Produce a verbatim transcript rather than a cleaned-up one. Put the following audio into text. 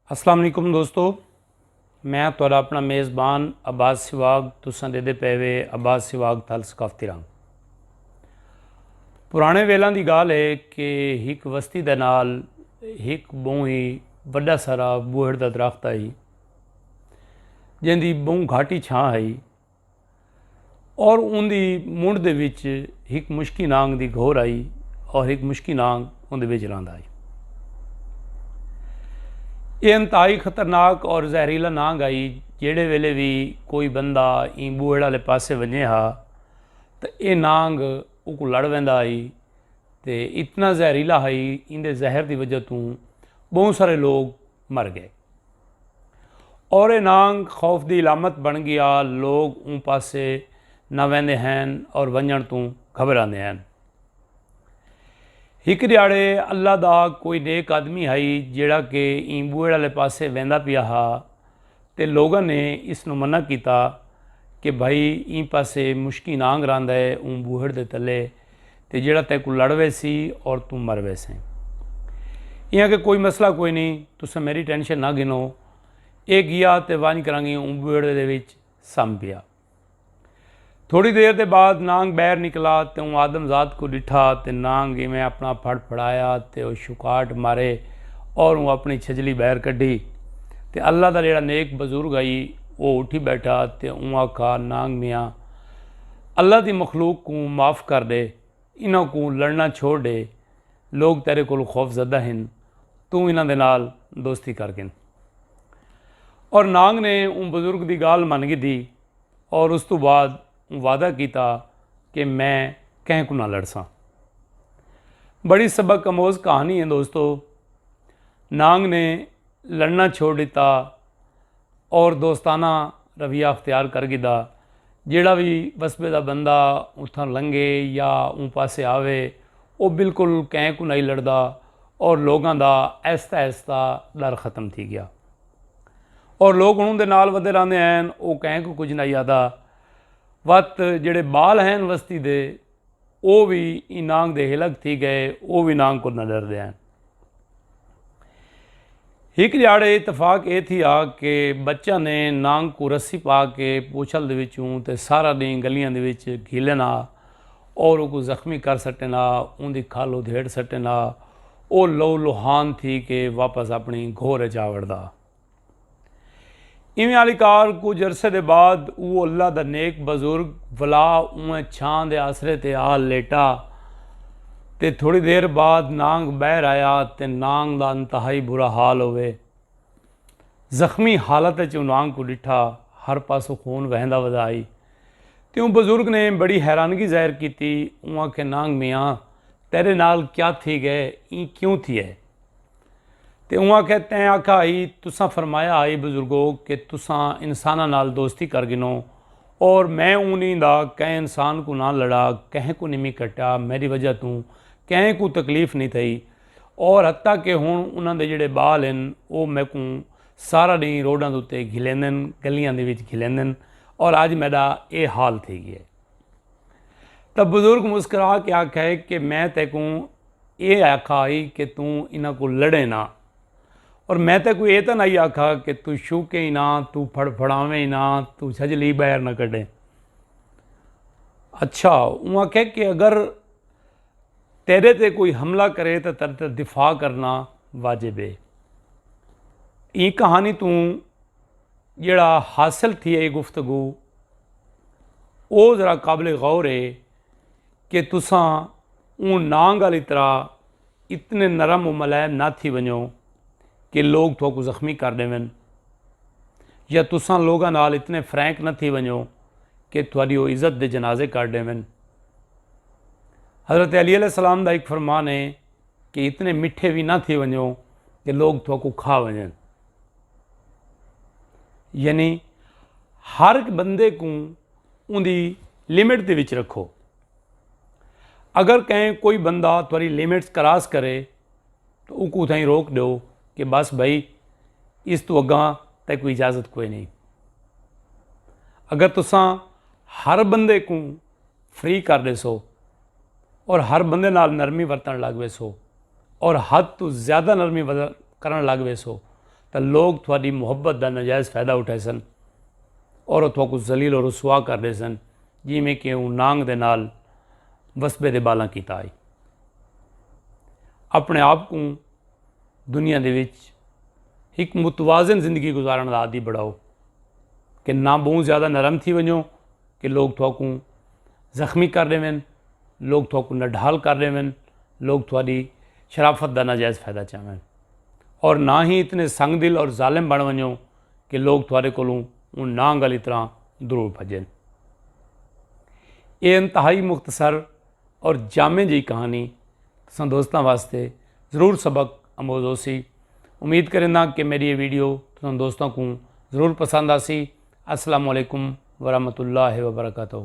السلام علیکم دوستو، میں تہاݙا اپݨا میزبان عباس سواگ۔ تساں ݙیہدے پئے وے عباس سواگ تھل ثقافتی رنگ۔ پراݨے ویلاں دی ڳالھ ہے کہ ہک وستی دے نال ہک ٻہوں ہی وݙا سارا ٻوہڑ دا درخت ہئی، جیندی ٻہوں گھاٹی چھاں ہئی، اور اوندی منڈھ دے وچ ہک مشکی نانگ دی گھور ہئی، اور ہک مشکی نانگ اوندے وچ رہندا ہئی۔ اے انتہائی خطرناک اور زہریلا نانگ ہئی۔ جیڑھے ویلے وی کوئی بندہ ایں ٻوہڑ آلے پاسے ونڄے ہا، تاں اے نانگ اوکوں لڑ ویندا ہئی، تے اتنا زہریلا ہئی، ایندے زہر دی وجہ توں ٻہوں سارے لوگ مر ڳئے۔ اور اے نانگ خوف دی علامت بݨ ڳیا۔ لوگ اوں پاسے نہ ویندے ہن اور ونڄݨ توں گھبراندے ہن۔ ہک ݙیہاڑے اللہ دا کوئی نیک آدمی ہئی، جیڑھا کہ ایں ٻوہڑ آلے پاسے ویندا پیا ہا، تے لوگاں نے اس نوں منع کیتا کہ بھائی، ایں پاسے مشکی نانگ رہندا ہے، اوں ٻوہڑ دے تلے، تے جیڑھا تیکوں لڑ ویسی اور توں مر ویسیں۔ ایں آکھیا کوئی مسئلہ کوئی نہیں، تساں میݙی ٹینشن نہ گھنو۔ اے ڳیا تے ونڄ کرانگی اوں ٻوہڑ دے وچ سم پیا۔ تھوڑی دیر دے بعد نانگ ٻاہر نکلا تے اوں آدم ذات کوں ݙٹھا تے نانگ ایویں اپݨا پھڑ پھڑایا تے او شکاٹ مارے اور اوں اپݨی چھڄلی ٻاہر کڈھی۔ تے اللہ دا جیڑھا نیک بزرگ ہئی، او اٹھی ٻیٹھا تے اوں آکھا، نانگ میاں، اللہ دی مخلوق کوں معاف کر ݙے، انہاں کوں لڑنا چھوڑ ݙے، لوگ تیݙے کولوں خوف زدہ ہن، توں انہاں دے نال دوستی کر گھن۔ اور نانگ نے اوں بزرگ دی ڳالھ من گھدی۔ اور اس توں بعد وعدہ کیتا کہ میں کہیں کوں نہ لڑساں۔ بڑی سبق آموز کہانی ہے دوستو۔ نانگ نے لڑنا چھوڑ ݙتا اور دوستانہ رویہ اختیار کر گھدا۔ جیڑھا وی وسبے دا بندہ اتھاں لنگھے یا اوں پاسے آوے، او بالکل کہیں کوں نئیں لڑدا اور لوگاں دا آہستہ آہستہ ݙر ختم تھی ڳیا۔ اور لوگ ہݨ اوندے نال ودے رہندے ہن، او کہیں کوں کجھ نہ آہدا۔ وت جیڑھے ٻال ہن وستی دے، او وی ایں نانگ دے ہلک تھی ڳئے، او وی نانگ کوں نہ ݙردے ہن۔ ہک ݙیہاڑے اتفاق اے تھیا کہ بچاں نے نانگ کوں رسی پا کے پوچھل دے وچوں تے سارا ݙینہہ ڳلیاں دے وچ گھلن ہا اور اوکوں زخمی کر سٹن ہا، اوندی کھل ادھیڑ سٹن ہا۔ او لہو لہان تھی کے واپس اپݨی گھور اچ آ وڑدا۔ ایویں آلی کار کجھ عرصے دے بعد او اللہ دا نیک بزرگ ولا اونویں چھاں دے آسرے تے آ لیٹا تے تھوڑی دیر بعد نانگ ٻاہر آیا تے نانگ دا انتہائی برا حال ہووے۔ زخمی حالت اچ اوں نانگ کوں ݙٹھا، ہر پاسوں خون وہندا ودا ہئی۔ تے اوں بزرگ نے بڑی حیرانگی ظاہر کیتی۔ اوں آکھیا، نانگ میاں، تیݙے نال کیا تھی ڳئے؟ ایں کیوں تھیے؟ تے اوں آکھیا، تیں آکھا ہئی، تساں فرمایا ہئی بزرگو کہ تساں انساناں نال دوستی کر گھنو، اور میں اوں ݙینہہ دا کہیں انسان کوں نہ لڑا، کہیں کوں نمی کٹا، میݙی وجہ توں کہیں کوں تکلیف نی تھئی۔ اور حتیٰ کہ ہݨ انہاں دے جیڑھے ٻال ہن، او میکوں سارا ݙینہہ روڈاں دے اتے گھلیندن، ڳلیاں دے وچ گھلیندن، اور اڄ میݙا اے حال تھی ڳئے۔ تاں بزرگ مسکرا کے آکھئے کہ میں تیکوں اے آکھا ہئی کہ توں انہاں کوں لڑیں نہ، اور میں تیکوں اے تاں نہ ہئی آکھا کہ توں شوکیں ہی نہ، توں پھڑ پھڑاویں ہی نہ، توں چھڄلی ٻاہر نہ کڈھیں۔ اچھا، اوں آکھئے کہ اگر تیݙے تے کوئی حملہ کرے تاں تیݙے تے دفاع کرݨا واجب ہے۔ ایں کہانی توں جیڑھا حاصل تھی اے گفتگو، او ذرا قابل غور ہے کہ تساں اوں نانگ آلی طرح اتنے نرم و ملائم نہ تھی ونڄو کہ لوگ تہاکوں زخمی کر ݙیون، یا تساں لوگاں نال اتنے فرینک نہ تھی ونڄو کہ تہاݙی او عزت دے جنازے کر ݙیون۔ حضرت علی علیہ السلام دا ہک فرمان ہے کہ اتنے مٹھے وی نہ تھی ونڄو کہ لوگ تہاکوں کھا ونڄن۔ یعنی ہر ہک بندے کوں اوندی لمٹ دے وچ رکھو۔ اگر کہیں کوئی بندہ تہاݙی لمٹس کراس کرے، تو اوکوں اتھائیں روک ݙیو کہ بس بھائی، اس توں اڳاں تیکوں اجازت کوئی نہیں۔ اگر تساں ہر بندے کوں فری کر ݙیسو اور ہر بندے نال نرمی ورتݨ لڳ ویسو اور حد توں زیادہ نرمی ور-، کرݨ لڳ ویسو، تاں لوگ تھوڑی محبت دا ناجائز فائدہ اٹھائے سن اور تھوڑا ذلیل و رسوا کر دے سن، جی میں کہ اون نانگ دے نال وسبے دے بالاں کیتا آئی۔ اپنے آپ کو دنیا دے وچ ایک متوازن زندگی گزارن دا عادی بڑھاؤ کہ نہ بہت زیادہ نرم تھی ونجو کہ لوگ تھوڑا کو زخمی کر دے ون، لوگ تھوڑا کو نڈھال کر دے ون، لوگ تھوڑی شرافت دا ناجائز فائدہ چاہن، اور نہ ہی اتنے سنگ دل اور ظالم بن ونجو کہ لوگ تھوڑے کولوں اون نانگ والی طرح دور بھجن۔ یہ انتہائی مختصر اور جامع جی کہانی تساں دوستاں واسطے ضرور سبق آموز ہوسی۔ امید کریندا کہ میری یہ ویڈیو تساں دوستاں کو ضرور پسند آسی۔ السلام علیکم ورحمۃ اللہ وبرکاتہ۔